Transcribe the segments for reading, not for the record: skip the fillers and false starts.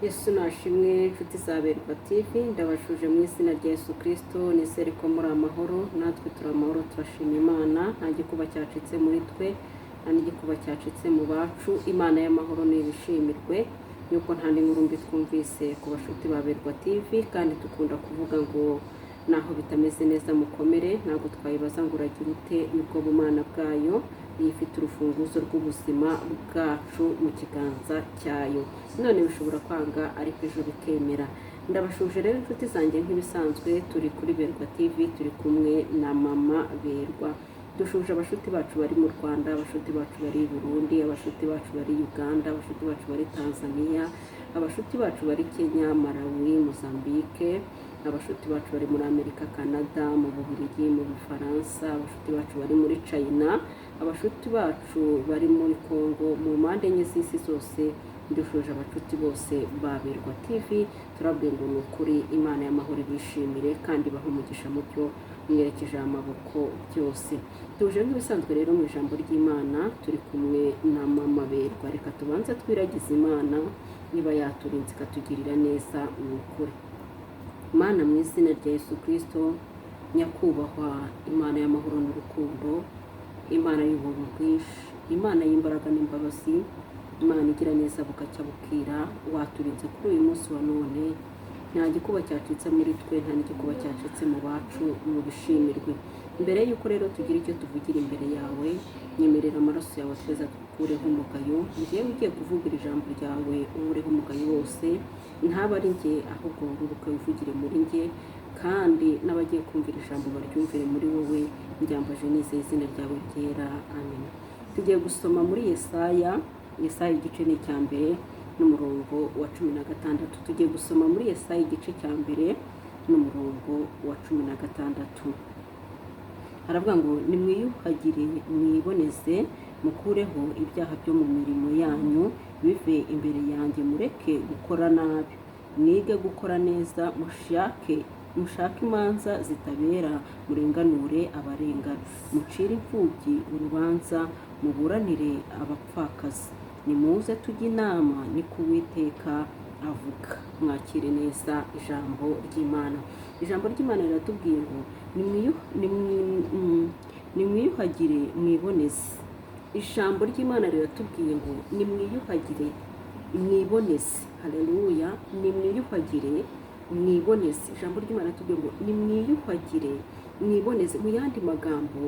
Yesu nashimwe, inshuti za Berwa TV, ndabashuje mu izina rya Yesu Kristo. Nizere ko muri amahoro, natwe turi amahoro, turashima Imana. Nta gikuba cyacitse muri twe, nta n'igikuba cyacitse mu bacu. Imana y'amahoro nibishimirwe yuko nta n'inkuru mbi twumvise ku bashuti ba Berwa TV. Kandi dukunda kuvuga ngo naho bitameze neza mukomere, ntabwo twayibaza ngo uragira ute, nibwo bumana bwayo, niyo ifite urufunguzo rw'ubuzima bwacu mu kiganza cyayo. None bishobora kwanga ariko ejo bikemera. Ndabashuje rero, inshuti zanjye, nk'ibisanzwe turi kuri Berwa TV, turi kumwe na Mama Berwa. Dushuje abashuti bacu bari mu Rwanda, abashuti bacu bari i Burundi, abashuti bacu bari Uganda, abashuti bacu bari Tanzania, abashuti bacu bari Kenya, Malawi, Mozambique, abashuti bacu bari muri Amerika, Canada, mu Bubiligi, mu Bufaransa, abashuti bacu bari muri China, abashuti bacu bari muri Congo, mu mpande enye z'isi zose. Dushuje abacuti bose ba Berwa TV, turabwiye ngo ni ukuri Imana y'amahoro ibishimire kandi ibahe umugisha mu byo mwerekeje amaboko byose. Tuje nk'ibisanzwe rero mu ijambo ry'Imana, turi kumwe na Mama Berwa. Reka tubanze twiragize Imana niba yaturinze ikatugirira neza. Ni ukuri Mana, mu izina rya Yesu Kirisito, nyakubahwa Imana y'amahoro n'urukundo, Imana y'ubuntu bwinshi, Imana y'imbaraga n'imbabazi, Imana igira neza bugacya bukira, waturinze kuri uyu munsi wa none. Nta gikuba cyacitse muri twe, nta n'igikuba cyacitse mu bacu, mu bishimirwe. Mbere y'uko rero tugira icyo tuvugira imbere yawe, nyemerera amaraso yawe tweza dukureho umugayo. Ngewe ugiye kuvugira ijambo ryawe, uwureho umugayo wose, ntaba ari njye, ahubwo wururuke wivugire muri njye, kandi n'abagiye kumvira ijambo baryumvire muri wowe. Mbyambaje nizeye izina ryawe ryera, amen. Tugiye gusoma muri Yesaya. Yesaya igice ni icya mbere n'umurongo wa 16. Tugiye gusoma muri Yesaya igice cya mbere n'umurongo wa 16. Haravuga ngo: "Nimwiyuhagire mwiboneze, mukureho ibyaha byo mu mirimo yanyu bive imbere yanjye, mureke gukora nabi, mwige gukora neza, mushake imanza zitabera, murenganure abarengana, mucire imfubyi urubanza, muburanire abapfakazi. Nimuze tujye inama, niko Uwiteka avuga." Mwakire neza ijambo ry'Imana. Ijambo ry'Imana riratubwiye ngo nimwiyuhagire mwiboneze. Ijambo ry'Imana riratubwiye ngo nimwiyuhagire mwiboneze. Haleluya! Nimwiyuhagire mwiboneze. Ijambo ry'Imana riratubwiye ngo nimwiyuhagire mwiboneze. Mu yandi magambo,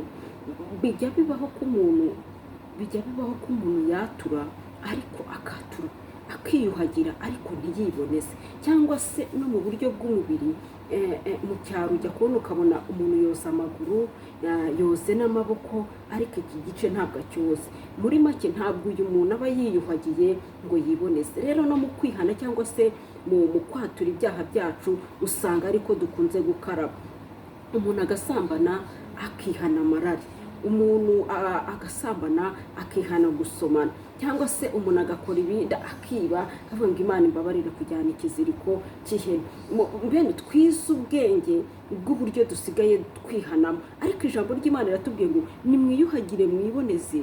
bijya bibaho ko umuntu yatura, ariko akatura akiyuhagira ariko ntiyiboneze. Cyangwa se no mu buryo bw'umubiri, mu cyaro ujya kubona ukabona umuntu yoza amaguru, yoze n'amaboko, ariko iki gice ntabwo acyoze. Muri make, ntabwo uyu muntu aba yiyuhagiye ngo yiboneze. Rero no mu kwihana cyangwa se mu kwatura ibyaha byacu, usanga ariko dukunze gukaraba. Umuntu agasambana akihana amarari, umuntu agasambana akihana gusomana, cyangwa se umuntu agakora ibindi, akiba, akavuga ngo "Imana imbabarire kujyana ikiziriko cy'ihene." Bene twize ubwenge bw'uburyo dusigaye twihanamo, ariko ijambo ry'Imana riratubwiye ngo nimwiyuhagire mwiboneze,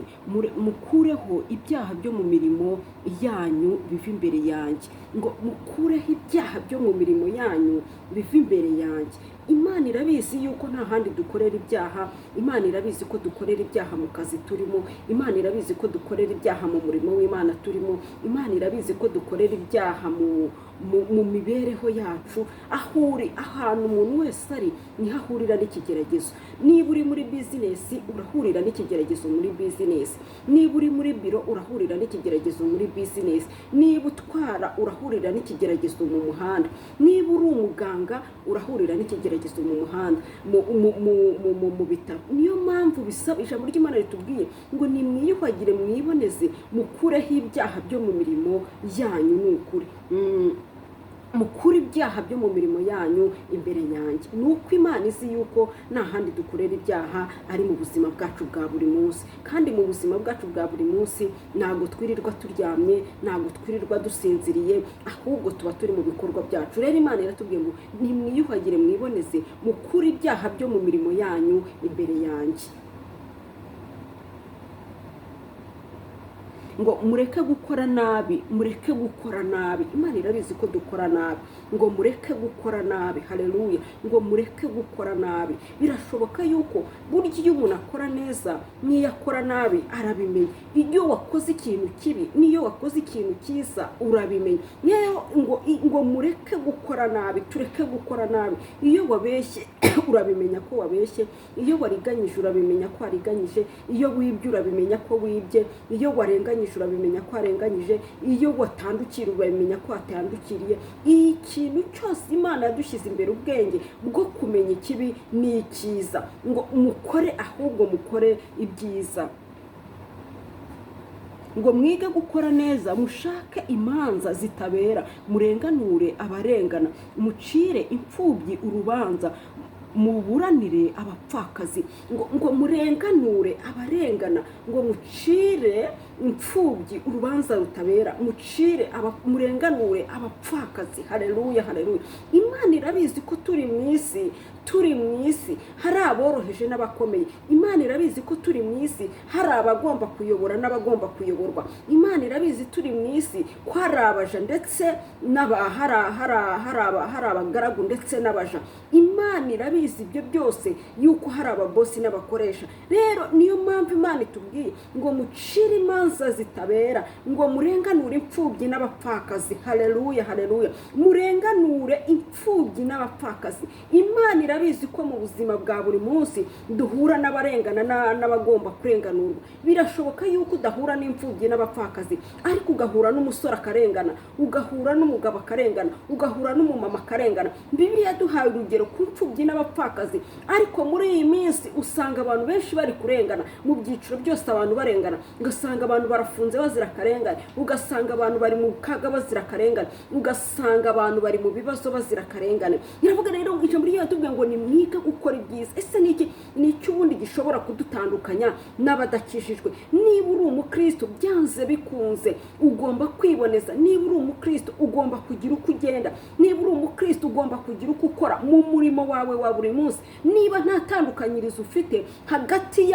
mukureho ibyaha byo mu mirimo yanyu biva imbere yanjye. Ngo mukureho ibyaha byo mu mirimo yanyu biva imbere yanjye. Imana irabizi yuko nta handi dukorera ibyaha. Imana irabizi ko dukorera ibyaha mu kazi turimo. Imana irabizi ko dukorera ibyaha mu murimo w'Imana turimo. Imana irabizi ko dukorera ibyaha mu mibereho yacu. Aho uri, ahantu umuntu wese ari, niho ahurira n'ikigeragezo. Niba uri muri bizinesi, urahurira n'ikigeragezo muri bizinesi. Niba uri muri biro, urahurira n'ikigeragezo muri bizinesi. Niba utwara, urahurira n'ikigeragezo mu muhanda. Niba uri umuganga, urahurira n'ikigeragezo mu muhanda, mu bitaro. Niyo mpamvu bisaba, ijambo ry'Imana ritubwiye ngo nimwiyuhagire mwiboneze, mukureho ibyaha byo mu mirimo yanyu. Ni ukuri, mukure ibyaha byo mu mirimo yanyu imbere yanjye. Ni uko Imana izi yuko nta handi dukorera ibyaha, ari mu buzima bwacu bwa buri munsi. Kandi mu buzima bwacu bwa buri munsi ntabwo twirirwa turyamye, ntabwo twirirwa dusinziriye, ahubwo tuba turi mu bikorwa byacu. Rero Imana iratubwiye ngo nimwiyuhagire mwiboneze, mukure ibyaha byo mu mirimo yanyu imbere yanjye. Ngo mureke gukora nabi, mureke gukora nabi. Imana irabizi ko dukora nabi. Ngo mureke gukora nabi, haleluya. Ngo mureke gukora nabi. Birashoboka yuko burya iyo umuntu akora neza n'iyo akora nabi arabimenya. Iyo wakoze ikintu kibi n'iyo wakoze ikintu cyiza urabimenya. Niyo ngo mureke gukora nabi, tureke gukora nabi. Iyo wabeshye urabimenya ko wabeshye, iyo wariganyije urabimenya ko wariganyije, iyo wibye urabimenya ko wibye, iyo warenganyije urabimenya ko warenganyije, iyo watandukiriye urabimenya ko watandukiriye. Ikintu cyose Imana yadushyize imbere ubwenge bwo kumenya ikibi n'icyiza. Ngo mukore, ahubwo mukore ibyiza. Ngo mwige gukora neza, mushake imanza zitabera, murenganure abarengana, mucire imfubyi urubanza, muburanire abapfakazi. Ngo murenganure abarengana, ngo mucire imfubyi urubanza rutabera, murenganure abapfakazi. Haleluya, haleluya. Imana irabizi ko turi mu isi, turi mu isi hari aboroheje n'abakomeye. Imana irabizi ko turi mu isi hari abagomba kuyobora n'abagomba kuyoborwa. Imana irabizi turi mu isi ko hari abaja ndetse hari abagaragu ndetse n'abaja. Imana irabizi ibyo byose, yuko hari ababosi n'abakoresha. Rero niyo mpamvu Imana itubwiye ngo mucire imanza zitabera, ngo murenganure imfubyi n'abapfakazi. Haleluya, haleluya. Murenganure imfubyi n'abapfakazi. Imana irabizi ko mu buzima bwa buri munsi duhura n'abarengana n'abagomba kurenganurwa. Birashoboka yuko udahura n'imfubyi n'abapfakazi, ariko ugahura n'umusore akarengana, ugahura n'umugabo akarengana, ugahura n'umumama akarengana. Bibiliya yaduhaye urugero ku mfubyi n'abapfakazi, ariko muri iyi minsi usanga abantu benshi bari kurengana mu byiciro byose. Abantu barengana, ugasanga abantu barafunze bazira akarengane, ugasanga abantu bari mu kaga bazira akarengane, ugasanga abantu bari mu bibazo bazira akarengane. Iravuga rero, ijambo ryayo tubwiye ngo ni mwige gukora ibyiza. Ese ni iki, ni iki ubundi gishobora kudutandukanya n'abadakijijwe? Niba uri umukristo, byanze bikunze ugomba kwiboneza. Niba uri umukristo, ugomba kugira uko ugenda. Niba uri umukristo, ugomba kugira uko ukora mu murimo wawe wa buri munsi. Niba nta tandukanyirizo ufite hagati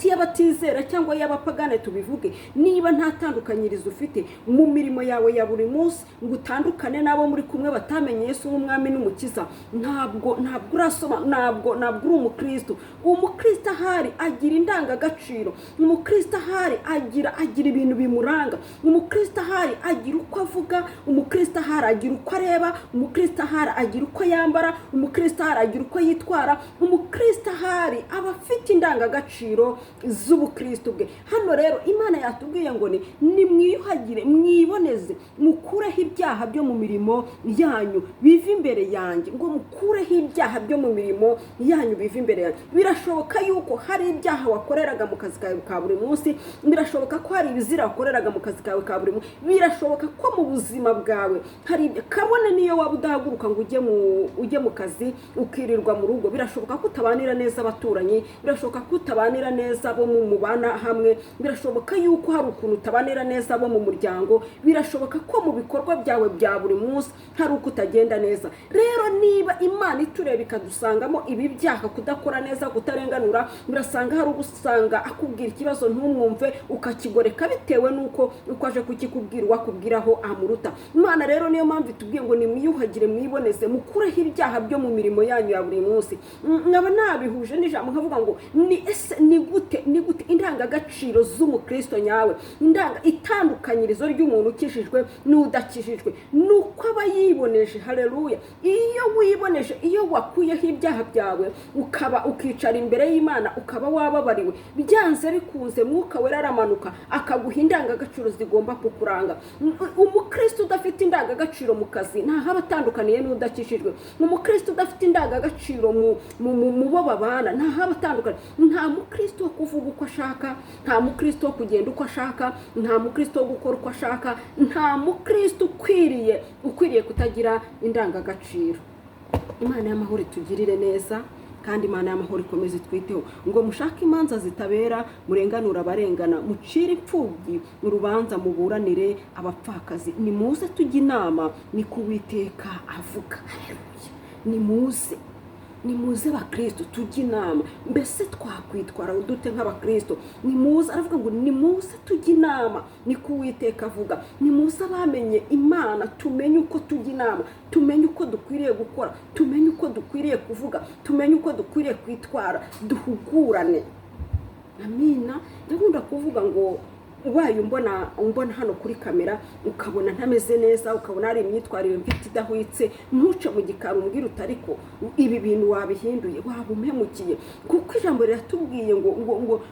y'abatizera cyangwa y'abapagane tubivuge, niba nta tandukanyirizo ufite mu mirimo yawe ya buri munsi ngo utandukane n'abo muri kumwe batamenye Yesu nk'umwami n'umukiza, ntabwo urasoma, ntabwo uri umukristo. Umukristo ahari agira indangagaciro, umukristo ahari agira ibintu bimuranga, umukristo ahari agira uko avuga, umukristo ahari agira uko areba, umukristo ahari agira uko yambara, umukristo ahari agira uko yitwara, umukristo ahari aba afite indangagaciro z'ubukristo bwe. Hano rero Imana yatubwiye ngo ni nimwiyuhagire, mwiboneze, mukureho ibyaha byo mu mirimo yanyu biva imbere yanjye. Ngo mukureho ibyaha byo mu mirimo yanyu biva imbere yanjye. Birashoboka yuko hari ibyaha wakoreraga mu kazi kawe ka buri munsi, birashoboka ko hari ibizira wakoreraga mu kazi kawe ka buri munsi, birashoboka ko mu buzima bwawe hari kabone niyo waba udahaguruka ngo ujye mu kazi, ukirirwa mu rugo, birashoboka ko utabanira neza abaturanyi, birashoboka ko utabanira neza abo mu mubana hamwe, birashoboka yuko hari ukuntu utabanira neza abo mu muryango, birashoboka ko mu bikorwa byawe bya buri munsi hari uko utagenda neza. Rero niba Imana itureba ikadusangamo ibi byaha, kudakora neza, kutarenganura, birasanga hari ugusanga akubwira ikibazo ntumwumve, ukakigoreka bitewe n'uko uko aje kukikubwira uwakubwiraho amuruta. Imana rero niyo mpamvu itubwiye ngo nimwiyuhagire, mwiboneze, mukureho ibyaha byo mu mirimo yanyu ya buri munsi. Nkaba nabihuje n'ijambo nkavuga ngo ni ese ni gute indangagaciro z'umukristo nyawe, itandukanyirizo ry'umuntu ukijijwe n'udakijijwe, ni uko aba yiboneje. Haleluya. Iyo wiboneje, iyo wakuyeho ibyaha byawe, ukaba ukicara imbere y'Imana, ukaba wababariwe, byanze bikunze Mwuka Wera aramanuka akaguha indangagaciro zigomba kukuranga. Umukristo udafite indangagaciro mu kazi ntahaba atandukaniye n'udakijijwe. Umukristo udafite indangagaciro mu bo babana ntahaba atandukaniye. Nta mukristo wo kuvuga uko ashaka, nta mukristo wo kugenda uko ashaka, nta mukristo wo gukora uko ashaka, nta mukristo ukwiriye kutagira indangagaciro. Imana y'amahoro itugirire neza, kandi Imana y'amahoro ikomeze itwiteho. Ngo mushake imanza zitabera, murenganure abarengana, mucire imfubyi urubanza, muburanire abapfakazi. Nimuze tujye inama, ni ku Uwiteka avuga. Haleluya. Nimuze. Nimuze bakristo tujye inama. Mbese twakwitwara dute nk'abakristo? Nimuze, aravuga ngo nimuze tujye inama, niko Uwiteka avuga. Nimuze abamenye Imana tumenye uko tujya inama, tumenye uko dukwiriye gukora, tumenye uko dukwiriye kuvuga, tumenye uko dukwiriye kwitwara, duhugurane. Amina. Ndakunda kuvuga ngo ubaye umbona hano kuri kamera, ukabona ntameze neza, ukabona hari imyitwarire mfite idahwitse, ntuce mu gikari umbwire uti ariko ibi bintu wabihinduye, waba umpemukiye. Kuko ijambo riratubwiye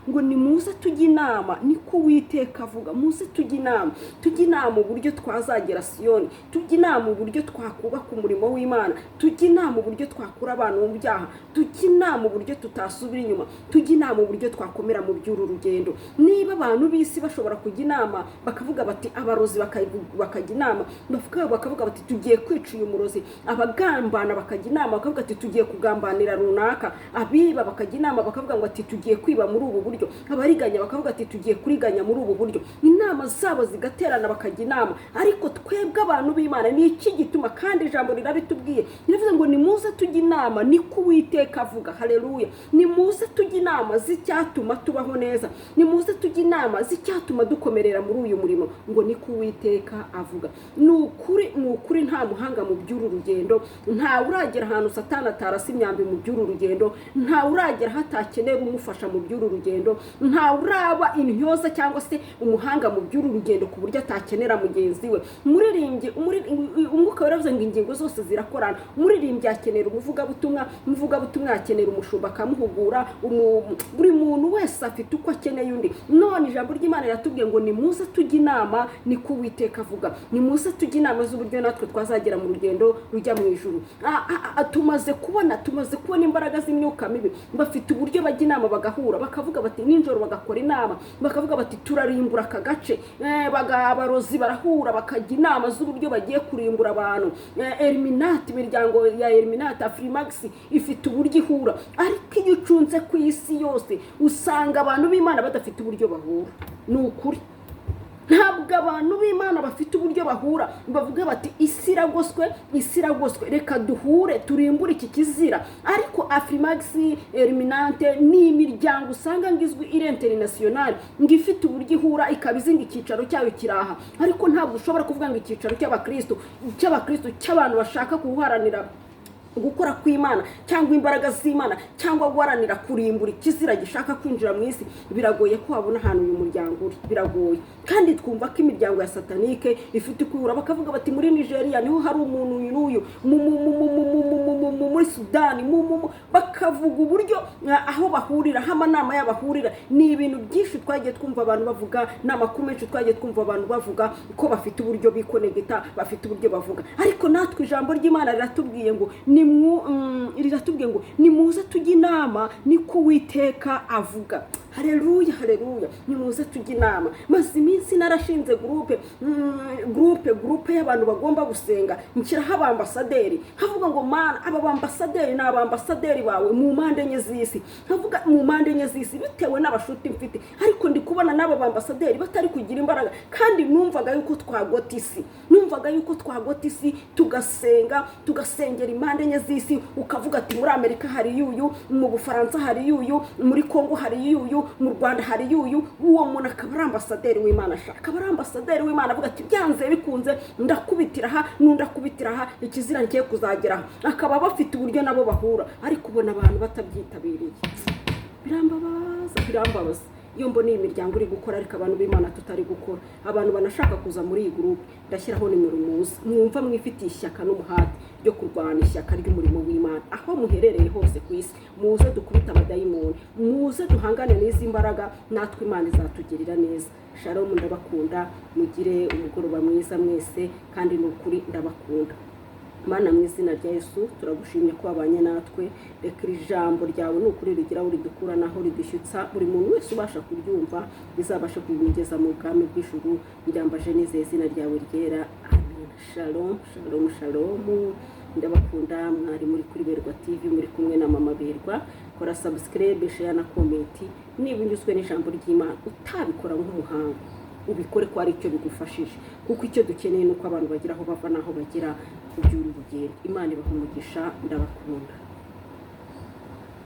ngo nimuze tujye inama, niko Uwiteka avuga. Muze tujye inama, tujye inama uburyo twazagera Siyoni, tujye inama uburyo twakubaka umurimo w'Imana, tujye inama uburyo twakura abantu mu byaha, tujye inama uburyo tutasubira inyuma, tujye inama uburyo twakomera mu by'uru rugendo. Niba abantu b'isi bashobora kujya inama bakavuga bati, abarozi bakajya inama bakavuga bati tugiye kwica uyu murozi, abagambana bakajya inama bakavuga ati tugiye kugambanira runaka, abiba bakajya inama bakavuga ngo ati tugiye kwiba muri ubu buryo, abariganya bakavuga ati tugiye kuriganya muri ubu buryo, inama zabo zigaterana bakajya inama. Ariko twebwe abantu b'Imana, ni iki gituma? Kandi ijambo rirabitubwiye, riravuze ngo nimuze tujye inama, niko Uwiteka avuga. Haleluya. Nimuze tujye inama z'icyatuma tubaho neza, nimuze tujye inama z'icyatuma dukomerera muri uyu murimo, ngo niko Uwiteka avuga. Ni ukuri, ni ukuri, nta muhanga mu by'uru rugendo, ntawe uragera ahantu Satani atarasa imyambi mu by'uru rugendo, ntawe uragera aho atakenera umufasha mu by'uru rugendo, ntawe uraba intyoza cyangwa se umuhanga mu by'uru rugendo ku buryo atakenera mugenzi we. Umuririmbyi, Umwuka waravuze ngo ingingo zose zirakorana. Umuririmbyi akenera umuvugabutumwa, umuvugabutumwa yakenera umushumba akamuhugura. Buri muntu wese afite uko akeneye undi. None ijambo ry'Imana riratubwiye ngo nimuze tujye inama, niko Uwiteka avuga. Nimuze tujye inama z'uburyo natwe twazagera mu rugendo rujya mu ijuru. Tumaze kubona imbaraga z'imyuka mibi, bafite uburyo bajya inama bagahura, bakavuga bati nijoro bagakora inama, bakavuga bati turarimbura aka gace. Abarozi barahura bakajya inama z'uburyo bagiye kurimbura abantu. Illuminati, imiryango ya Illuminati, Afrimax ifite uburyo ihura. Ariko iyo ucunze ku isi yose, usanga abantu b'Imana badafite uburyo bahura. Ni ukuri, ntabwo abantu b'Imana bafite uburyo bahura bavuga bati isi iragoswe, isi iragoswe, reka duhure turimbure iki kizira. Ariko Afrimax, Illuminati ni imiryango usanga ngo izwi, iri international, ngo ifite uburyo ihura, ikaba izi ngo icyicaro cyayo kiraha. Ariko ntabwo ushobora kuvuga ngo icyicaro cy'abakristo, cy'abantu bashaka guharanira gukora kw'Imana cyangwa imbaraga z'Imana cyangwa guharanira kurimbura ikizira gishaka kwinjira mu isi. Biragoye ko wabona ahantu uyu muryango uri, biragoye. Kandi twumva ko imiryango ya satanique ifite ukwihura, bakavuga bati muri Nigeria niho hari umuntu uyu n'uyu, muri Sudani, bakavuga uburyo aho bahurira, aho amanama yabo ahurira. Ni ibintu byinshi twagiye twumva abantu bavuga, ni amakuru menshi twagiye twumva abantu bavuga ko bafite uburyo bikonegita, bafite uburyo bavuga. Ariko natwe ijambo ry'Imana riratubwiye ngo nimuze tujye inama, niko Uwiteka avuga. Hareruya, hareruya. Nimuze tujye inama. Maze iminsi narashinze groupe y'abantu bagomba gusenga, nshyiraho abambasaderi, nkavuga ngo Mana, aba bambasaderi ni abambasaderi bawe mu mpande enye z'isi. Nkavuga mu mpande enye z'isi bitewe n'abashuti mfite, ariko ndi kubona n'aba bambasaderi batari kugira imbaraga. Kandi numvaga yuko twagota isi, numvaga yuko twagota isi, tugasenga, tugasengera impande enye z'isi. Ukavuga ati muri Amerika hari yuyu, mu Bufaransa hari yuyu, muri Kongo hari yuyu, mu Rwanda hari yuyu. Uwo muntu akaba ari ambasaderi w'Imana, ashaka akaba ari ambasaderi w'Imana, avuga ati byanze bikunze ndakubitira aha n'undi akubitira aha, ikizira ngiye kuzagera aha. Akaba bafite uburyo nabo bahura, ariko ubona abantu batabyitabiriye. Birambabaza, birambabaza iyo mbona iyi miryango iri gukora ariko abantu b'Imana tutari gukora. Abantu banashaka kuza muri iyi groupe, ndashyiraho nimero, muzi mwumva mwifitiye ishyaka n'umuhate ryo kurwana ishyaka ry'umurimo w'Imana, aho muherereye hose ku isi, muze dukubite abadayimoni, muze duhangane n'izi mbaraga, natwe Imana izatugirira neza. Shalom, ndabakunda, mugire umugoroba mwiza mwese, kandi ni ukuri ndabakunda. Mana, mu izina rya Yesu, turagushimye ko wabanye natwe. Reka iri jambo ryawe ni ukuri rigira aho ridukura naho ridushyitsa. Buri muntu wese ubasha kuryumva rizabashe kumugeza mu bwami bw'ijuru. Ryambaje nizeye izina ryawe ryera, amen. Shalom, shalom, shalom. Ndabakunda. Mwari muri kuri Berwa TV, muri kumwe na Mama Berwa. Kora subscribe, share na comment niba unyuzwe n'ijambo ry'Imana. Utabikora nk'umuhango, ubikore ko ari icyo bigufashije, kuko icyo dukeneye ni uko abantu bagira aho bava n'aho bagera mu by'uru rugendo. Imana ibaha umugisha, ndabakunda.